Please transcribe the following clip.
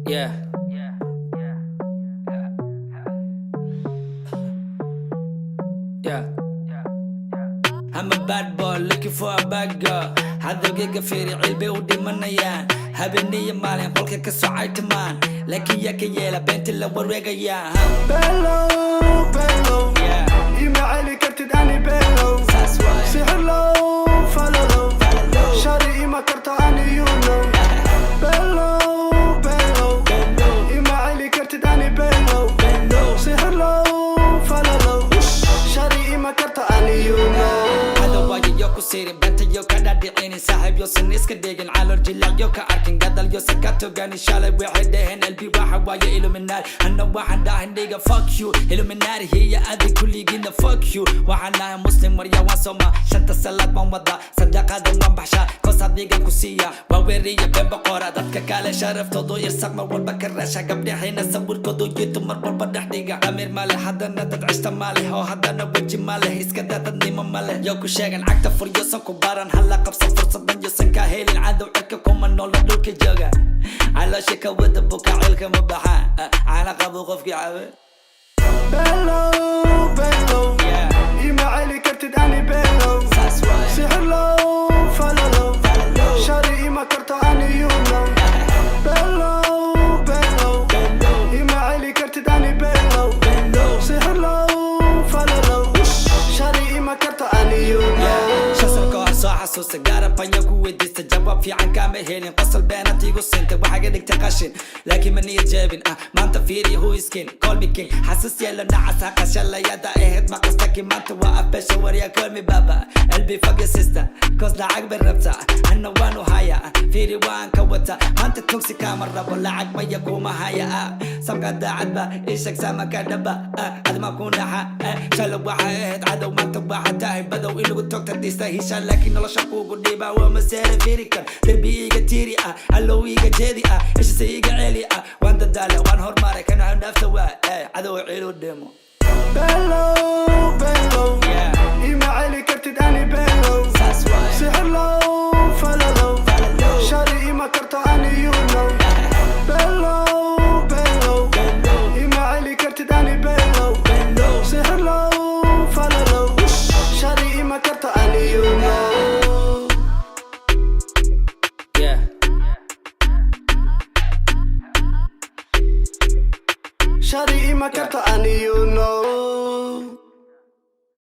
Yeah. Yeah. I'm a bad boy looking for a bad girl. Hadalkayga fiiri, cilbay u dhimanayaan. Habeeniyo maalin qolka ka socay timaan, laakiin yaa ka yeela beenta la wareegayaan? Bellow, bellow. Ima celi kartid ani bellow. Saas waay. Sixirlow, falalow. Falalow. Shari ima karto ani, you know. Bellow, bellow. Bellow. Ima celi kartid ani bellow. Bellow. Sixirlow, falalow. Shari ima karto ani, you know. Cadawaayo yo ku siirin, beenta yo ka dhaadhicinin, saaxiib yosan iska dhigin, calool jilac yo ka arkin, gadal yosan ka toganin. Shalay waxay dhaheen LB waxa waaye Illuminati. Anna waxaan dhahay, "Nigga, fuck you, Illuminati hiya adi kulligiina, fuck you." Waxaan nahay Muslim, warya waan sooma, shanta salaad baan wadaa, sadaqada waan baxshaa, koos adiga ku siiya. Waa weeriya been boqora, dadka kale sharaftoodu irsaq mar walba ka raasha, gabdhaxayna sawirkoodu YouTube mar walba dhex dhiga. Amiir male, haddana dad cishta male, oo haddana weji male, iska daa dadnimo male. Yo ku sheegan cagta furyosan ku baran, hala qabsan fursadan yosan ka helin. Cadow cirka kuma noola, dhulka jooga, caloosha ka wada buka, cilka ma baxaa, caana qabo qofkii cabe. Bellow, bellow. Ima celi kartid ani bellow. Saas waay. Sixirlow, falalow. Falalow. Shari ima karto ani, you know. Bellow, bellow. Bellow. Ima celi kartid ani bellow. Bellow. Sixirlow, falalow. Shari ima karto ani, you know. 5 sano ka hor soo xasuusta, garab ayaan ku weydiista, jawaab fiican kaama helin. Qosol beenaad igu sintay, waxaa ga dhigtay qashin, laakiin ma niyad jeebin. Ah, maanta fiiri, who is king? Call me king. Xasuus yeelo, nacas qashalayada ahayd maqastaki, maanta waa afbesha. Warya, call me baba LB. Fuck your sister, 'cause lacag bay rabtaa, anna waanu haya. Fiiri, waan ka wata maanta, tugsi kaama rabo, lacag maya kuma haya. Ah, samka daacadba isheg, samaka dhaba. Ah, adma ku naxa. Ah, shalay waxay ahayd cadow, maanta waxa tahay badow. In lagu togta dhista hisha, laakiin nolosha kugu dhiba waa maseere. Fiiri kan derbi iga tiiri, ah, allow iga jeedi, ah, ishise iga celi. Ah, waan dadaala, waan hormaray, kana dhaafta waa eh cadow cilu dhimo. Bellow, bellow. Yeah. Ima celi kartid ani bellow.